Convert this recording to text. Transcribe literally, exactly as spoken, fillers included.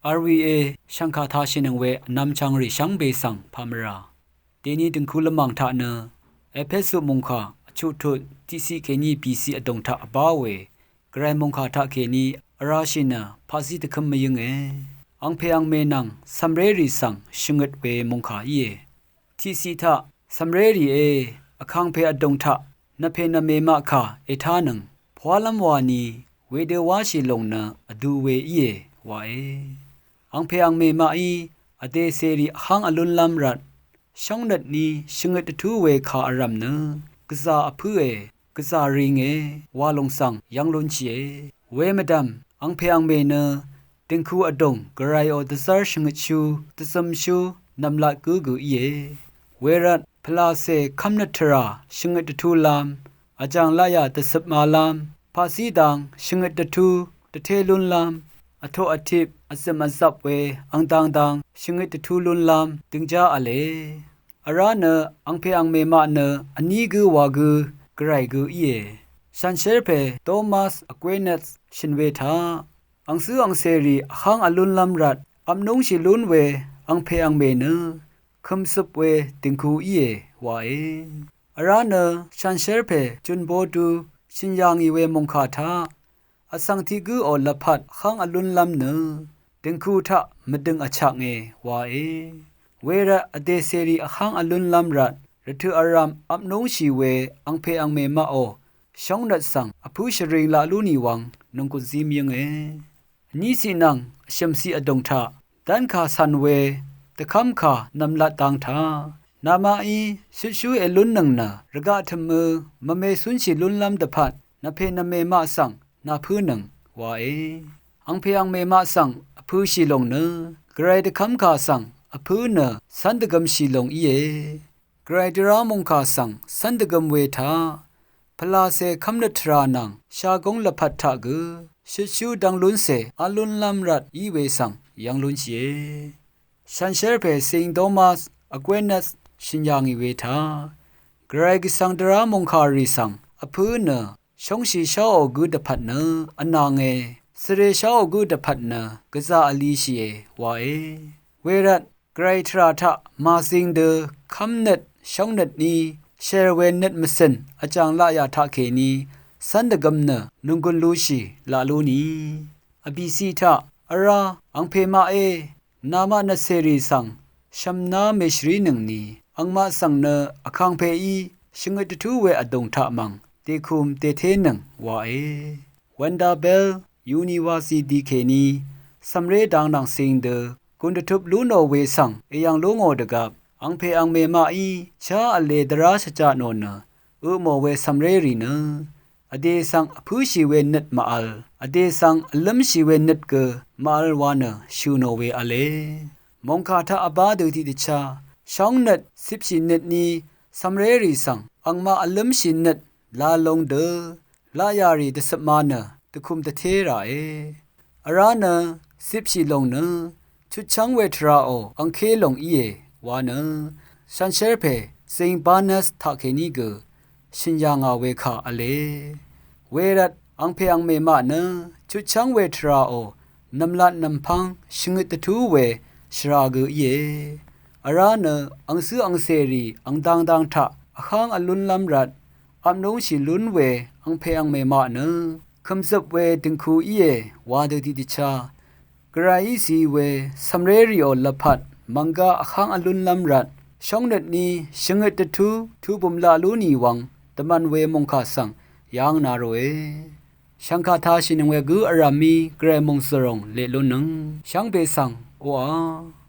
Rvwà shv̀ngkà tāshìnøng we vnvm chvngrì shvngbe svng pà mvrà. Dèní døngku lvmàng taq nø Epesu mòngkà vchuq tut tiqciq kèní bìciq vdùng taq vbá we gvray mòngkà taq kèní vrāshì nø paqzí dvkǿm mvyǿnge. Angpè angmè nvng cv̀mrérì svng shvngøt we mòngkà íe. Tiqciq taq, cv̀mrérìé, vkàngpè vdùng taq nvpè nvmè maq kà ètánøng pwálv́m wani wedø wáshì lòng nø vdu we íe wae. Angpè angmè maqí vdè cèrì vháng vlúnlv́m rvt shóngnøt ní shvngøt dvtú we kà vrv̀m nø gvzà vpǿe, gvzà ringe wa lòng svng yv́ng lúnshìe. Wemvdv̀m angpè angmè nø døngku vdùng gvrayò dvzv́r shvngøtshú dvzømshú nv̀mlat gǿ gø íe. Wervt pvlacè kv́mnøt tvrà shvngøt dvtúlv́m, vjàng laqyà dvcøpmalv́m, paqzí dang shvngøt dvtú dvté lúnlv́m, vtoq vtip vzø̀m vzvp we ang dang dang shvngøt dvtú lúnlv́m døngjá v̄le. Vrá nø angpè angmè maq nø vní gǿ wa gǿ gvray gø íe. Shànshér pè Thomas Aquinas shø̀n we taq angcǿ angcèrì vháng vlúnlv́m rvt vpnúngshì lún we angpè angmè nø kø̀mcøp we døngku íe wae. Vrá nø shànshér pè Jun Botu shø̀n yà ngì we mòngkà taq vsvng tiq gǿò lvpat vháng vlúnlv́m nø døngku taq mvdøng vchaknge wae. Wervt vdè cèrì vháng vlúnlv́m rvt rvtø̀ vrv̀m vpnúngshì we angpè angmè maqò shóngnøt svng vpǿ shvring laq lú nì wvng nònggùn zí mvyǿnge. Vní ciq nvng vshø̀m ciq vdùng taq dv́nkà cv̀n we dvkv́mkà nv̀mlat dang taq namaqí shøtshú èlúnnøng nø rvgaq tø̀mø mvme cúnshì lúnlv́m dvpvt nvpè nvmè maq svng nàpǿnøng wae. Angpè angmè maq svng vpø̄shì lòng nø gvray dvkv́mkà svng vpǿ nø cv́n dvgø̄mshì lòng íe. Gvray dvrá mòngkà svng cv́n dvgø̄m we taq pvlacè kv́mnøt tvrà nvng shagóng lvpat taq gø shøtshú dv̄ng lúncè v́l lúnlv́m rvt í we svng yv́ng lúnshìe. Shànshér pè Saint Thomas Aquinas shø̀n yà ngì we taq gvray gvsvng dvrá mòngkàrì svng vpǿ nø shóngshì sháò gǿ dvpvt nø vnange, svre sháò gǿ dvpvt nø gvzà vlishìe wae. Wervt gvray tvrà taq màzing dø kv́mnøt shóngnøt ní shèr we nøt mvcø̀n vjàng laqyà taqkèní cv́n dvgø̄m nø nònggùn lúshì laq lú nì. Vbìciq taq vrá angpè maqé namaq nvcèrì svng shv̀mná mèshvrínøngni angmaq svng nø vkàngpèí shvngøt dvtú we vdùng taq mv̀ng dèkùm dèténøng wae. Wanda Bell University kèní cv̀mré dang nvng cing dø gùn dvtup lú nò we svng èyv̀ng lú ngò dvgvp angpè angmè maqí chá vlē dvrá shvjaq nò nø øpmò we cv̀mrérì nø vdè svng vpǿshì we nøt màvl, vdè svng vlǿmshì we nøt gø màvl wa nø shø̀ nò we v̄le. Mòngkà taq vbá dø tiqdvchá shóngnøt cipshì nøt ní cv̀mrérì svng angmaq vlǿmshì nøt la long dø laqyà rì dvcøpma nø dvkùm dvté ràe. Vrá nø cipshì lòng nø chutchv́ng we tvràò angké lòng íe wa nø shànshér pè Saint Barnabas taqkèní gø shø̀n yà ngà we kà v̄le. Wervt angpè angmè maq nø chutchv́ng we tvràò nv̀mlat nv̀mpv́ng shvngøt dvtú we shvrà gø íe. Vrá nø angcǿ angcèrì ang dang dang taq vháng vlúnlv́m rvt vpnúngshì lún we angpè angmè maq nø kø̀mzøp we døngku íe wa dø tiqdvchá gvrayí zi we cv̀mrérìò lvpat mv̀nggá vháng vlúnlv́m rvt shóngnøt ní shvngøt dvtú tubø̀m laq lú nì wvng dvmvn we mòngkà svng yv́ng na ròe. Shv̀ngkà tāshìnøng we gǿ vrv̀mí gvray mòngzø̀ròng leq lúnnøng shvngbe svng oqà